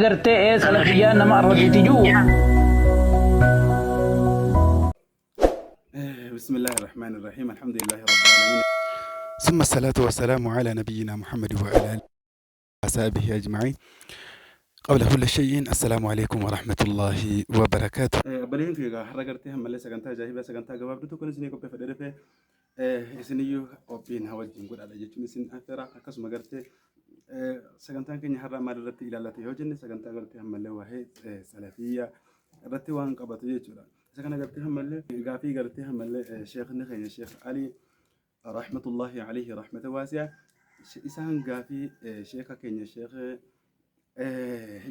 Gartee ee salafiyyaan nama arrabsiti ji'u. بسم الله الرحمن الرحيم الحمد لله رب العالمين ثم الصلاة والسلام على نبينا محمد وعلى آله وصحبه أجمعين قبل كل شيء السلام عليكم ورحمة الله وبركاته. Obboleeyyan kiyya egaa har'a gartee ammallee sagantaa ajaa'ibaa sagantaa gabaabduu tokkoon isinii qopheeffadhee dhufe isiniyyuu qophiin haa wajjin godhaadha jechuun isin affeera. Akkasuma gartee sagantaan keenya har'a maal irratti ilaallate yoo jenne, sagantaa gartee ammallee waa'ee salafiyyaa irratti waan qabatu jechuudha. Isa kana gartee ammallee gaafii gartee ammallee sheekni keenya Sheekh Alii rahmatullahi alayhi rahmata waasi'a isaan gaafii sheeka keenya Sheekh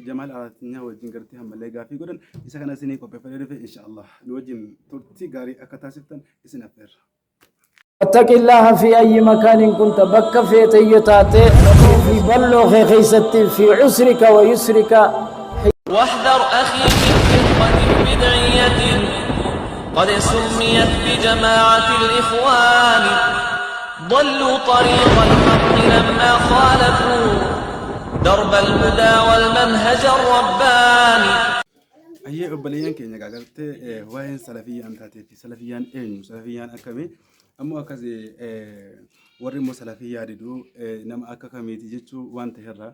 Jamaal Aratinyaa wajjin gartee ammallee gaafii godhan isa kana isinii qopheeffadhee dhufe. Insha Allah nu wajjin turtii gaarii akka taasiftan isin affeerra. واتق الله في أي مكان كنت بك في تيتاتي في بلو خيستي في عسرك ويسرك. واحذر أخي من فرقة بدعية قد سميت بجماعة الإخوان، ضلوا طريق الحق لما خالفوا درب الهدى والمنهج الرباني. Ayyee obboleeyyan keenya egaa gartee waa'een salafiyyaan taatee fi salafiyyaan eenyu, salafiyyaan akkamii, ammoo akkas warri immoo salafiyyaa diduu nama akka kamiiti jechuu waan ta'erraa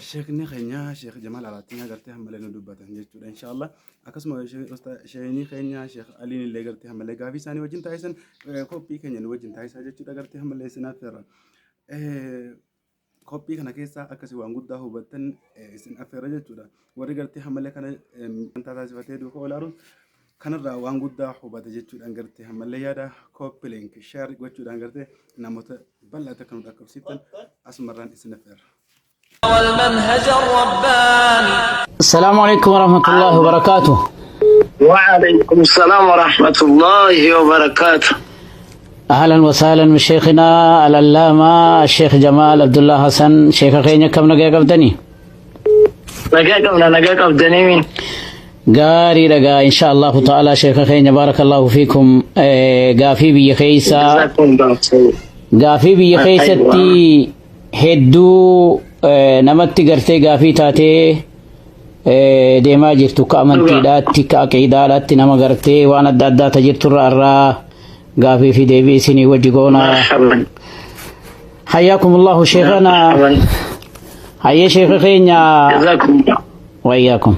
sheekni keenya Sheekh Jamaal Araattinyaa gartee ammallee nu dubbatan jechuudha inshaallah. Akkasuma sheekni keenya Sheekh Aliin illee gartee ammallee gaafii isaanii wajjin taasisan qophii keenya nu wajjin taasisaa jechuudha gartee ammallee isin affeerra. Qophii kana keessaa akkasii waan guddaa hubattan isin affeerra jechuudha. Warri gartee ammallee kana taasifatee duuka olaaru kanarraa waan guddaa hubate jechuudhaan gartee ammallee yaada copy link share gochuudhaan gartee namoota bal'aatti akka nu dhaqqabsiiftan asumarraan isin affeerra. والمنهج الرباني. السلام عليكم ورحمة الله وبركاته. وعليكم السلام ورحمة الله وبركاته. أهلا وسهلا بشيخنا العلامة الشيخ جمال عبد الله حسن. شيخ keenya akkam nagaa qabdanii? Nagaa qabna, nagaa qabdanii min. Gaarii dhagaa insha Allahu ta'ala. Sheekha keenya, barakallahu fiikum, gaafii biyya keessa جزاكم الله خير. Gaafii biyya keessatti hedduu namatti gartee gaafii taatee deemaa jirtu, ka amantiidhaatti, ka aqiidaadhaatti, nama gartee waan adda addaa ta jirturra irraa gaafii fi deebii isinii wajji goonaa. مرحبا. حياكم الله شيخنا. مرحبا. Hayyee sheekha keenya. جزاكم الله. وإياكم.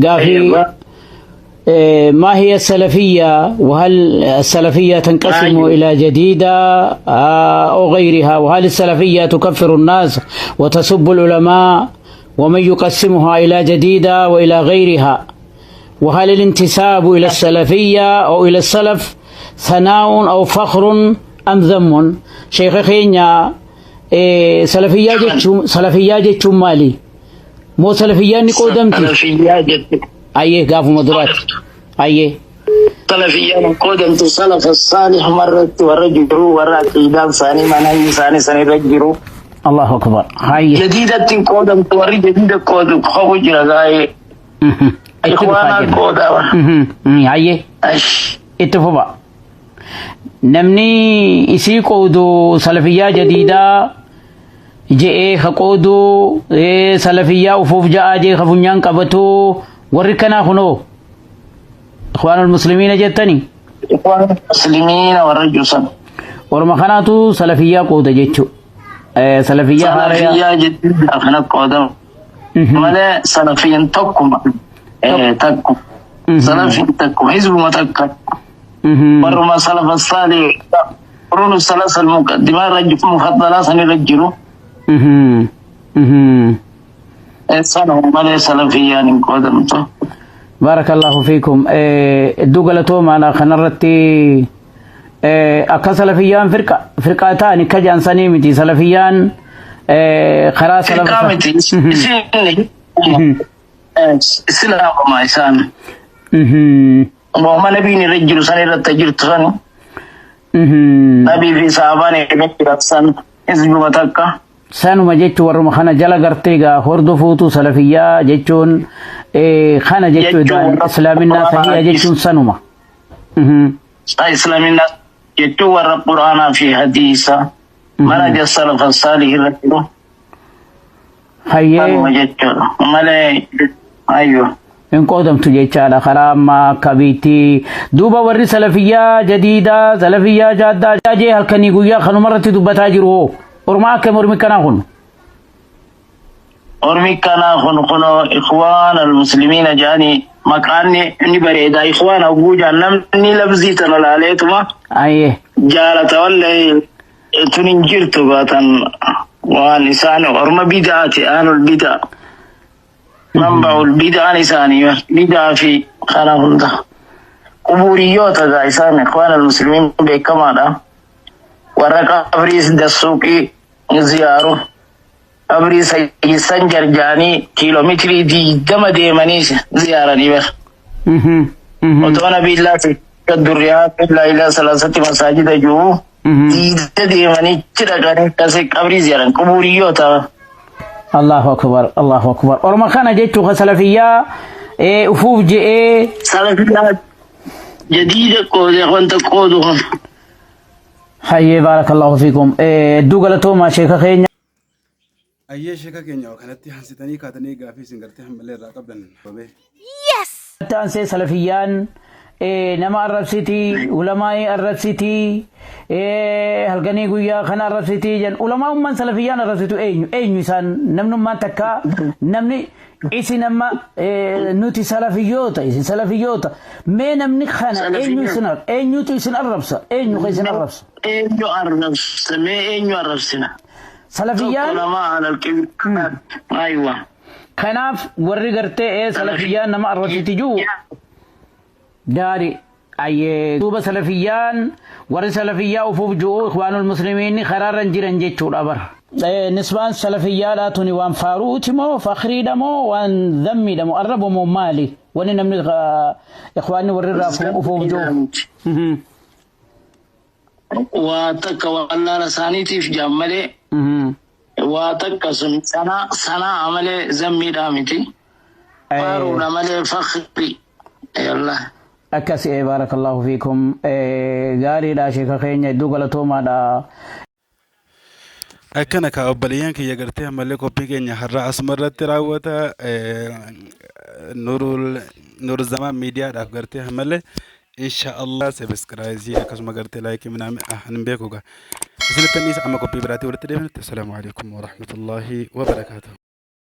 Gaafii أيوة. ما هي السلفية؟ وهل السلفية تنقسم إلى جديدة أو غيرها؟ وهل السلفية تكفر الناس وتسب العلماء؟ ومن يقسمها إلى جديدة وإلى غيرها؟ وهل الانتساب إلى السلفية أو إلى السلف ثناء أو فخر أم ذم؟ شيخ keenya, سلفية jechuun، سلفية jechuun maali? Moo سلفية ni qoodamti? Salafiyyaa jettu. Ayyee, gaafuma duraati. Ayyee. Salafiyyaan qoodamtu salaf saalih marratti warra jiru, warra aqiidaan isaanii manhajni isaanii sanirra jiru. Allahu akbar. Hayyee. Jadiidatti qoodamtu, warri jadiida qoodu qofu jira gaa'ee. Itti dhufaa Ikhwaanaan jenna. qoodama. Hayyee. Ash. Itti fufa. Namni isii qoodu salafiyyaa jadiidaa je'ee ka qoodu, salafiyyaa ufuuf ja'aa jee ka funyaan qabatu, warri kanaa kunoo ikhwaanul muslimiina jettani. Ikhwaan muslimiina warra jiru sana. Orma kanaatu salafiyyaa qooda jechuu. Salafiyyaa haaraya. Salafiyyaa jadiida kana qoodama. Malee salafiyyan tokkuma. Takku. Salafiin takkuma. Hizbuma takka. Warruma salafa saalih قرون الثلاثة المقدمة رجل مفضلة سن رجلوا. سنة malee salafiyyaan hin qoodamtu. Barakallahu fiikum. Iddoo galatoomaadha kanarratti akka salafiyyaan firqa firqaa ta'an akka jaansanii miti salafiyyaan karaa Firqaa salafa. miti. Isin islaamuma isaan. Waama nabiin irra jiru san irratti jirtu san nabii fi sahabaan irra jiran san hizbuma takka. Sanuma jechuun warruma kana jala gartee gaa hordofuutu salafiyyaa jechuun kana jechuudhaan Jechuun islaaminaa sahiha jechuun sanuma. Islaaminaa jechuun warra Quraanaa fi hadiisa manhaja salafa saalih irra jiru. Hayyee. Kanuma jechuudha. Malee ayyo. Hin qoodamtu jechaadha karaa ammaa akka biitti. Duuba warri salafiyyaa jadiidaa, salafiyyaa jaaddaa jee halkanii guyyaa kanumarratti dubbataa jiru hoo. Ormaa akka mormi kanaa kun. Ormi kanaa kun kunoo ikhwaan almuslimiina jedhanii maqaan ni bareeda. Ikhwaan hogguu jedhan namni labzii tana laaleetuma Ayyee. jaalata wallahi tun hin jirtu baatan waan isaan orma bid'aati ahlul bid'a. Manba'ul bid'aan isaanii bid'aa fi kana hunda. Qubuuriyyoota gaa isaan ikhwaan almuslimiin beekamaadha. Warra qabriis dassuuqii ziyaaru. Qabrii Sayyid Sanjar ja'anii kiiloomeetirii 20 deemanii ziyaaranii bar. Otoo Nabiillaa fi Durriyaa illaa ilaa salaasatti masaajida jiru diida deemanii achi dhaqanii akkasii qabrii ziyaaran qubuuriyyoota. Allahu akbar Allahu akbar. Orma kana jechuun ka salafiyyaa ufuuf je'ee. Salafiyyaa jadiida qoodee wanta qoodu kun. Hayyee baarakallahu fiikum. Hedduu galatoomaa sheeka keenya. Ayyee sheeka keenya kanatti hansitanii kaatanii gaafii isin gartee hammallee irraa qabdan babee. Itti aansee salafiyyaan nama arrabsitii, ulamaa'ii arrabsitii, halkanii guyyaa kana arrabsitii jedhan. Ulamaa'ummaan salafiyyaan arrabsitu eenyu? Eenyu isaan? Namnummaan takka namni isin amma nuti salafiyyoota isin salafiyyoota mee namni kana eenyu isin eenyutu isin arrabsa? Eenyu kan isin arrabsa? Eenyu arrabsa? Mee eenyu arrabsina? Tokko Salafiyyaan lama alal qibla. Aywa. Kanaaf warri gartee ee salafiyyaan nama arrabsiti jiru daari ayyee duuba salafiyyaan warri salafiyyaa ufuuf jiru ikhwaanul muslimiinni karaarra hin jiran jechuudha bara. Nisbaan salafiyyaadhaa tuni waan faaruuti moo fakhriidha moo waan dhammiidha moo arraba moo maali? Wanni namni ikhwaanni warri irraa ufuuf jiru. Waa takka wallaala isaaniitiif jaan malee waa takka sun sanaa sanaa malee zammiidhaa miti. Faaruudha malee fakhri. Yallah. Akkas baarakallahu fiikum gaariidha sheeka keenya hedduu galatoomaadha. Akkana kaa obboleeyyan kiyya gartee ammallee qophii keenya har'a asuma irratti raawwata. Nurul Nurzamaan miidiyaadhaaf gartee ammallee insha Allah subscribe akkasuma gartee like minaamin hin beeku gaa. Isinitti anniisa amma qophii biraatii walitti deebinutti. Assalaamu alaikum warahmatullahi wabarakaatuh.